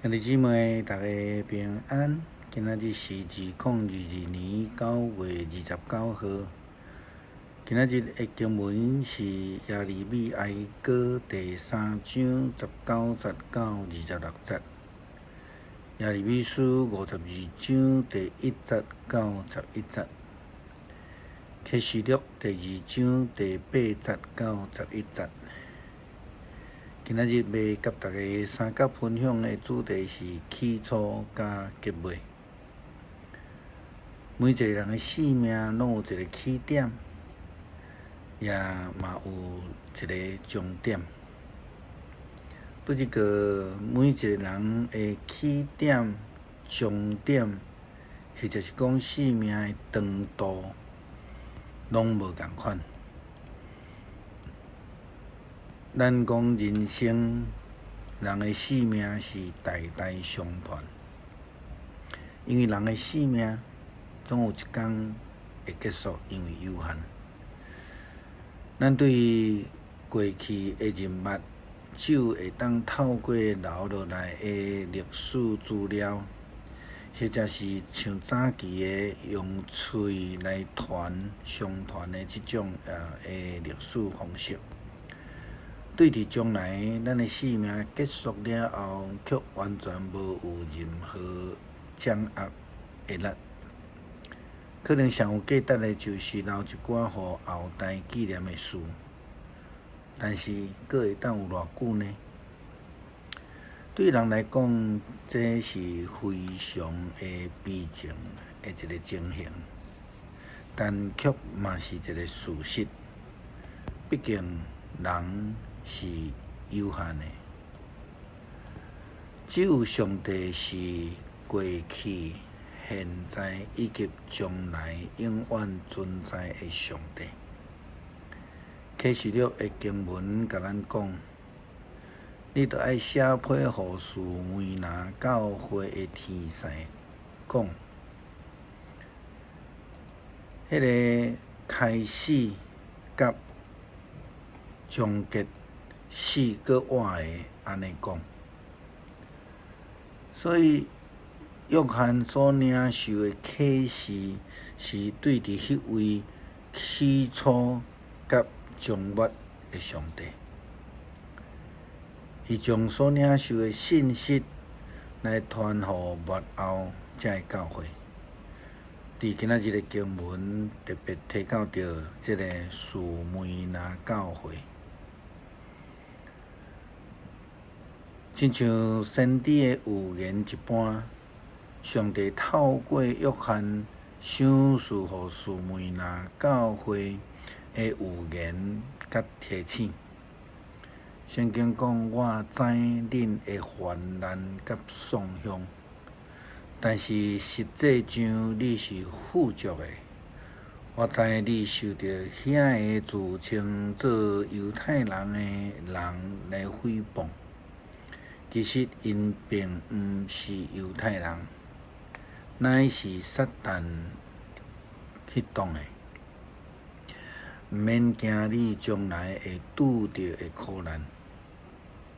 兄弟姊妹，大家平安。今仔日是2022年9月29號。今仔日的經文是耶利米哀歌第三章十九節到26節，耶利米書52章第一節到11節，啟示錄第二章第八節到11節。今仔日欲佮大家相佮分享的主題是起初佮結尾。每一個人的生命攏有一個起點，也嘛有一個終點。不過，每一個人的起點、終點，或者是講生命的長度，攏無仝款。咱講人生，人的生命是代代相傳，因為人的生命總有一工會結束，因為有限。咱對過去的認捌，只有會當透過留落來的歷史資料，或者是像早期的用喙來傳相傳的這種的歷史方式。對佇將來，咱的生命結束了後，卻完全無有任何掌握的力。可能上有價值的，就是留一寡予後代紀念的事。但是，閣會當有偌久呢？對人來講，這是非常的悲情的一個情形，但卻嘛是一個事實。畢竟，人是有限的，只有上帝是過去、現在以及將來永遠存在的上帝。啟示錄的經文共咱講，你著愛寫批予士每拿教會的天使講，彼个開始佮終結死閣活的按呢講。所以約翰所領受的啟示，是對佇彼位起初佮終末的上帝。伊將所領受的信息來傳予末後這个教會。佇今仔日的經文特別提到著這个士每拿教會，親像先知的預言一般，上帝透過約翰賞賜予士每拿教會的預言佮提醒。聖經講：我知恁的患難佮喪鄉。但是實際上你是富足的。我知你受著遐个自稱做猶太人的人來誹謗，其實𪜶並毋是猶太人，乃是撒旦彼黨的。毋免驚你將來會拄著的苦難。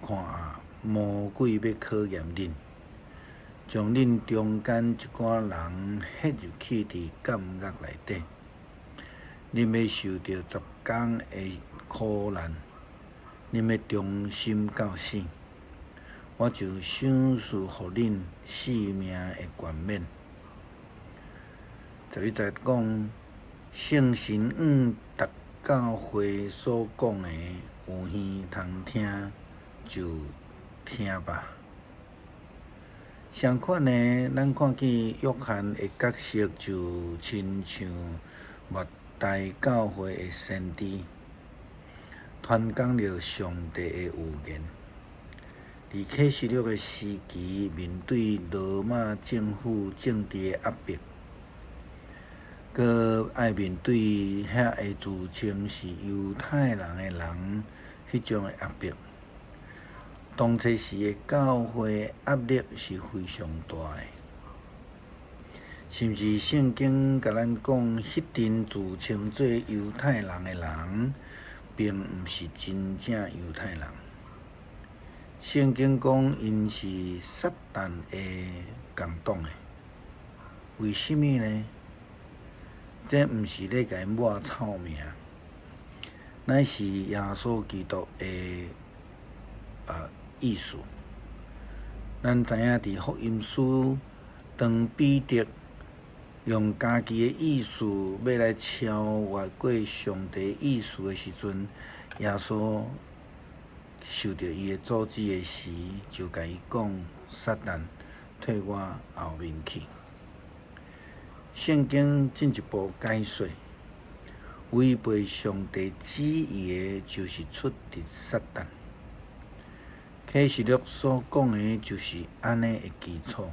看啊，魔鬼欲考驗恁。將恁中間一寡人彼入去佇監獄內底，恁欲受著10工的苦難，恁欲忠心到死，我就賞賜予恁生命的冠冕。11節講，聖神向逐教會所講的，有耳通聽就聽吧。相款的，咱看見約翰的角色就親像末代教會的先知，傳講著上帝的預言。佇啟示錄的時期，面對羅馬政府政治的壓迫，閣愛面對遐个自稱是猶太人的人彼種的壓迫。當初時的教會壓力是非常大的，甚至聖經共咱講，彼陣自稱做猶太人的人，並毋是真正猶太人。聖經講𪜶是撒旦的共黨的，為什麼呢？這毋是咧共𪜶抹臭名，乃是耶穌基督的意思。咱知影佇福音書，當彼得用家己的意思欲來超越過上帝意思的時陣，耶穌受著伊的阻止的時，就共伊講：撒旦，退我後面去。聖經進一步解說，違背上帝旨意的，就是出佇撒旦。啟示錄所講的，就是按呢的基礎。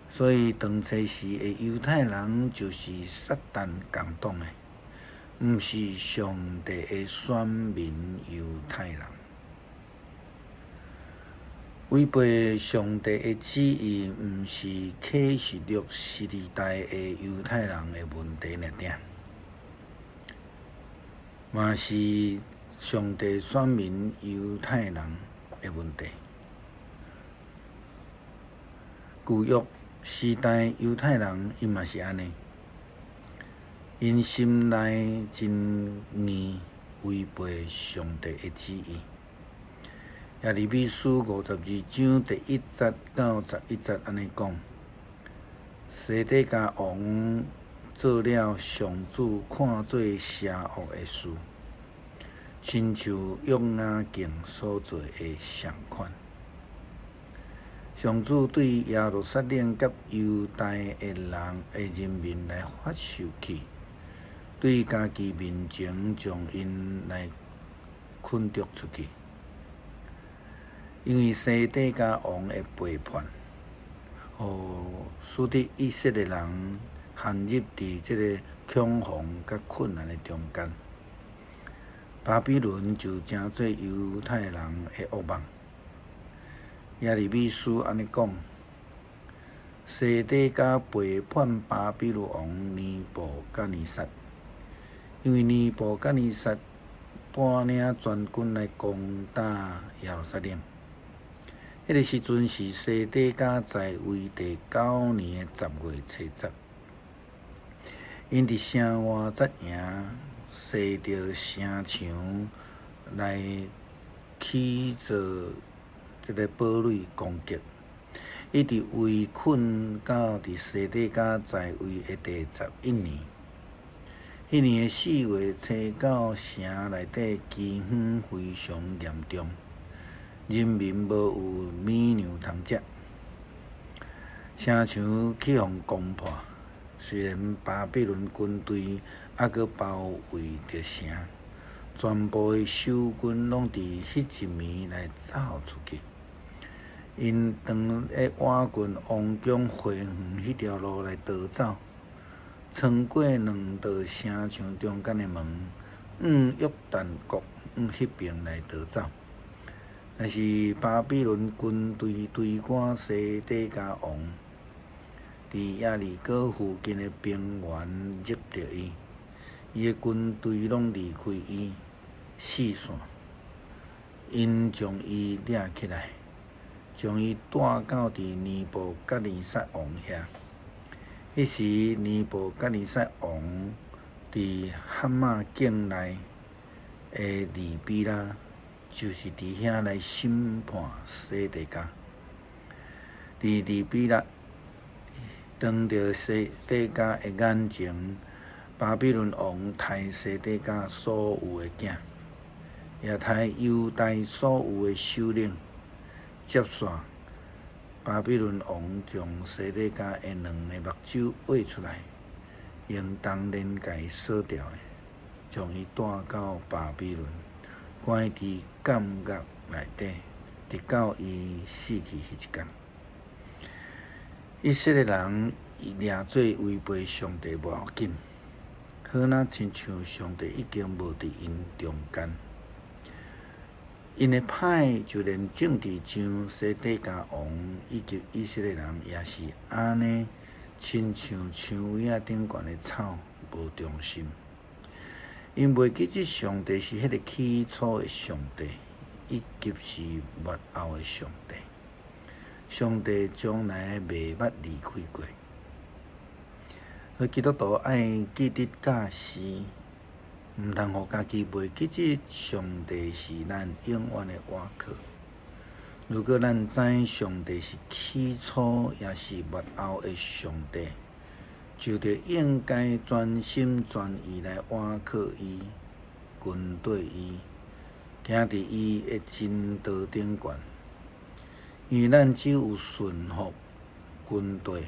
所以，當初時的猶太人就是撒旦共黨的，毋是上帝的選民猶太人。違背上帝的旨意，毋是啟示錄時代的猶太人的問題爾爾，嘛是上帝選民猶太人的問題。舊約時代猶太人，𪜶嘛是按呢，𪜶心內真硬，違背上帝的旨意。耶利米書52章第1節到11節按呢講：西底家王做了上主看做邪惡的事，親像約雅敬所做的仝款。上主對耶路撒冷佮猶大的人的人民來發受氣，對家己面前將𪜶來驅逐出去。因為西底家王的背叛，予使得以色列人陷入佇這个恐慌佮困難的中間。巴比倫就成做猶太人的噩夢。耶利米書按呢講：西底家背叛巴比倫王尼布甲尼撒，因為尼布甲尼撒帶領全軍來攻打耶路撒冷。彼个時陣是西底家在位第九年的10月初十，𪜶佇城外紮營，踅著城牆來起造這个堡壘攻擊，一直圍困到佇西底家在位的第11年。彼年的4月初九，城內底饑荒非常嚴重。人民無有米糧通食，城牆去予攻破。雖然巴比倫軍隊猶閣包圍著城，全部的守軍攏佇彼一暝來走出去。𪜶當咧倚近王宮花園彼條路來逃走，穿過兩道城牆中間的門，往約旦谷往彼邊來逃走。但是巴比倫軍隊追趕西底家王，佇耶利哥附近的平原入著伊，伊的軍隊攏離開伊，四散。𪜶將伊掠起來，將伊帶到佇尼布甲尼撒王遐。彼時尼布甲尼撒王佇哈馬境內的利比拉。就是佇遐來審判西底家，佇利比拉當著西底家的眼前，巴比倫王刣西底家所有的囝，也刣猶大所有的首領。接續，巴比倫王將西底家的兩个目睭挖出來，用銅鏈共伊鎖牢的，將伊帶到巴比倫。關佇監獄內底，直到伊死去彼一工。以色列人掠做違背上帝無要緊，好若親像上帝已經無佇𪜶中間。𪜶的歹就連政治上西底家王以及以色列人也是按呢，親像薔薇仔頂懸的草，無忠心。𪜶袂記得上帝是彼个起初的上帝，以及是末後的上帝。上帝從來袂捌離開過。所以基督徒愛記得教示，毋通予家己袂記得上帝是咱永遠的倚靠。如果咱知上帝是起初也是末後的上帝，就著應該全心全意來倚靠伊，跟綴伊，行佇伊的真道頂懸。因為咱只有順服跟綴，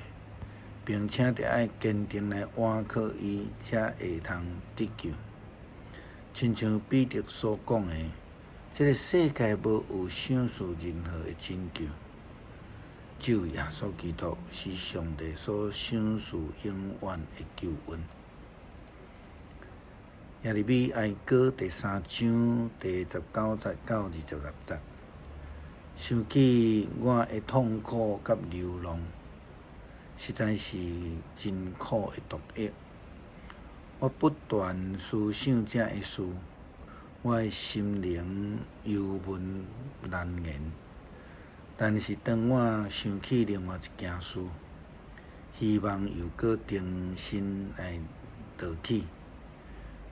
並且著愛堅定來倚靠伊，才會通得救。親像彼得所講的，這个世界無有賞賜任何的拯救，只有耶穌基督是上帝所賞賜永遠的救恩。耶利米哀歌第三章第19節到26節，想起我的痛苦佮流浪，實在是真苦的毒藥。我不斷思想這个事，我的心靈憂悶難言。但是當我想起另外一件事，希望又閣重新來倒去。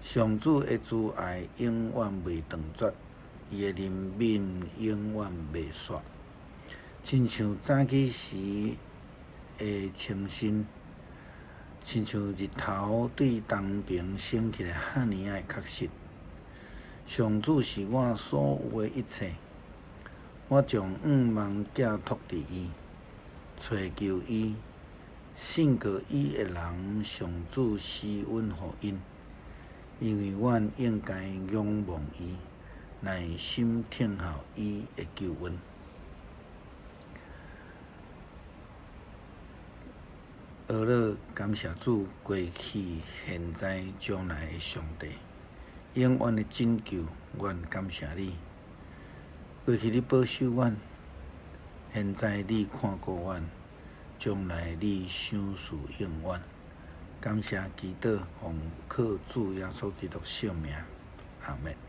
上主的慈愛永遠袂斷絕，伊的憐憫永遠袂煞。親像早起時的清新，親像日頭對東爿升起來，遐爾仔的確實。上主是我所有的一切，我將向望寄託佇伊，揣求伊，信靠伊的人，上主施恩予𪜶，因為阮應該仰望伊，耐心等候伊的救恩。呵咾感謝主，過去、現在、將來的上帝，永遠的拯救，阮感謝你。過去你保守阮，現在你看顧阮，將來你賞賜永遠。感謝祈禱，奉靠主耶穌基督聖名，阿們。